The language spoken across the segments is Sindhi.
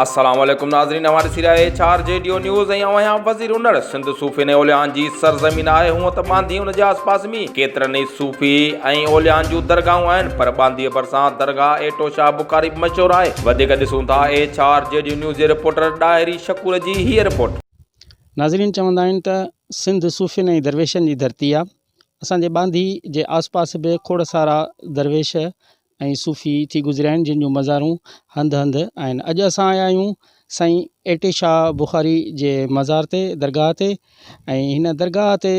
السلام عليڪم ناظرين اوهان ڏسي رهيا H R G D news ۽ آئون آهيان وزير انڙ سنڌ صوفين ۽ اوليائن جي سرزمين آهي هونء ته ٻانڌي ان جي آس پاس ۾ ڪيترن ئي صوفي ۽ اوليائن جون درگاهون آهن پر ٻانڌيء ڀرسان درگاهه ايٽو شاهه بخاري به مشهور آهي وڌيڪ ڏسون ٿا H R G D news جي رپورٽر ڏاهري شڪور جي هيء رپورٽ. ناظرين چوندا آهن ته سنڌ صوفين ۽ درويشن جي ڌرتي آ اسان جي ٻانڌي جي آس پاس به کوڙ سارا درويش ۽ صوفي ٿي گذريا آهن جن جون مزارون هنڌ هنڌ آهن اڄ اسان آيا آهيون سائين ايٽي شاهه بخاري جي مزار تي درگاهه تي ۽ هن درگاهه تي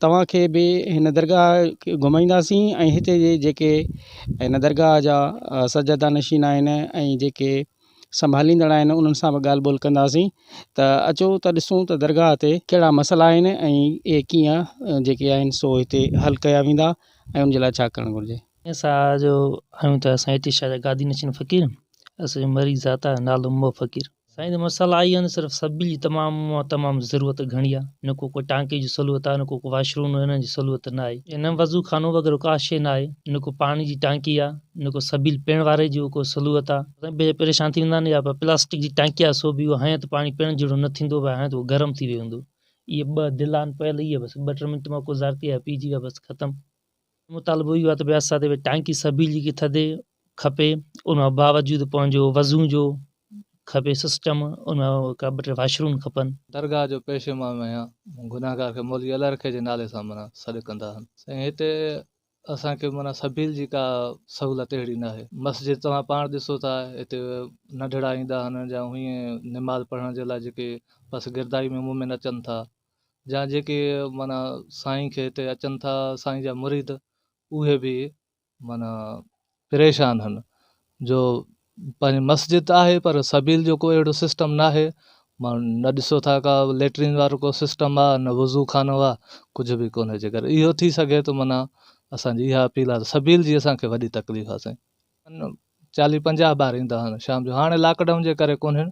توهان کي به هن درگاهه گهمائينداسين ۽ هتي جي جيڪي هن درگاهه جا سجاده نشين آهن ۽ جيڪي سنڀاليندڙ آهن انهن سان به ڳالهه ٻولهه ڪنداسين ته اچو ته ڏسون ته درگاهه تي ڪهڙا مسئلا آهن ۽ اهي ڪيئن جيڪي آهن سو هتي حل ڪيا ويندا ۽ ان جي لاء ڇا ڪرڻ گهرجي. اسان جو آهيون ته اسان ايٽي شاهه جا گادي نشين فقير اسان جو مريض ذات آهي نالو مو فقير. سائين ته مسئلا اهي آهن صرف سبيل جي تمام تمام ضرورت گهڻي آهي نه ڪو ڪو ٽانڪي جي سهولت آهي نه ڪو ڪو واش روم هنن جي سهولت نه آهي نه وضو خانو وغيره ڪا شي نه آهي نه ڪو پاڻي جي ٽانڪي آهي نه ڪو سبيل پيئڻ واري جي ڪو سهولت آهي پريشان ٿي ويندا آهن يا پلاسٽڪ جي ٽانڪي آهي سو به اهو هنيو ته پاڻي پيئڻ جهڙو نه ٿيندو هنيو ته اهو گرم ٿي ويندو اهي ٻه دلا آهن پيل اهي بس ٻه ٽي منٽ مان گذار ٿي ويا پيئجي ويا بس ختم. مطالبو اهو آهي ته ڀئي اسان تي ٽانڪي سبيل جي ٿڌي کپي ان کان باوجود پنهنجو وضو جو کپي سسٽم ان کان ٻه ٽي واش روم کپن. درگاهه جو پيش امام آهيان. مون گنهگار کي مولوي الله رکي جي نالي سان معنيٰ سڏ ڪندا آهن. سائين هتي اسان کي معنيٰ سبيل جي ڪا سهولت اهڙي ناهي. مسجد توهان پاڻ ڏسو ٿا هتي ننڍڙا ايندا آهن يا هئين نماز پڙهڻ جي لاء جيڪي پس گردائي ۾ مومن اچن ٿا جا جيڪي معنيٰ سائين کي هتي اچن ٿا سائين جا مريد اهي به معنيٰ پريشان هن جو پنهنجي مسجد ته آهي پر سبيل جو ڪو اهڙو سسٽم ناهي نه ڏسو ٿا ڪا ليٽرين وارو ڪو سسٽم آهي نه وضو خانو آهي ڪجهه به ڪونهي جيڪر اهو ٿي سگهي ته معنيٰ اسانجي اها اپيل آهي ته سبيل جي اسانکي وڏي تڪليف آهي سائين چاليهه پنجاهه ٻار ايندا هن شام جو هاڻي لاڪ ڊائون جي ڪري ڪونهن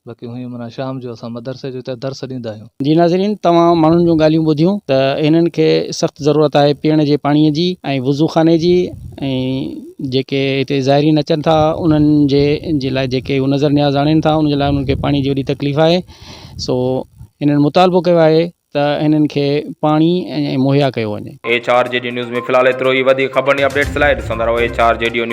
باقي هونئن معنيٰ شام جو اسان مدرسي جو اتي درس ڏيندا آهيون. جي ناظرين توهان ماڻهن جون ڳالهيون ٻڌيون ته هنن کي سخت ضرورت آهي پيئڻ جي پاڻي جي ۽ وضو خاني جي ۽ جيڪي هتي زائرين اچن ٿا انهن جي جي لاء جيڪي هو نظر نياز آڻين ٿا ان جي لاء انهن کي پاڻي جي وڏي تڪليف آهي سو هنن مطالبو ڪيو آهي ته هنن کي پاڻي مهيا ڪيو وڃي. H R G D news ۾ في الحال ايترو ئي وڌيڪ خبرن ۽ اپڊيٽس لاء ڏسندا رهو H R G D news.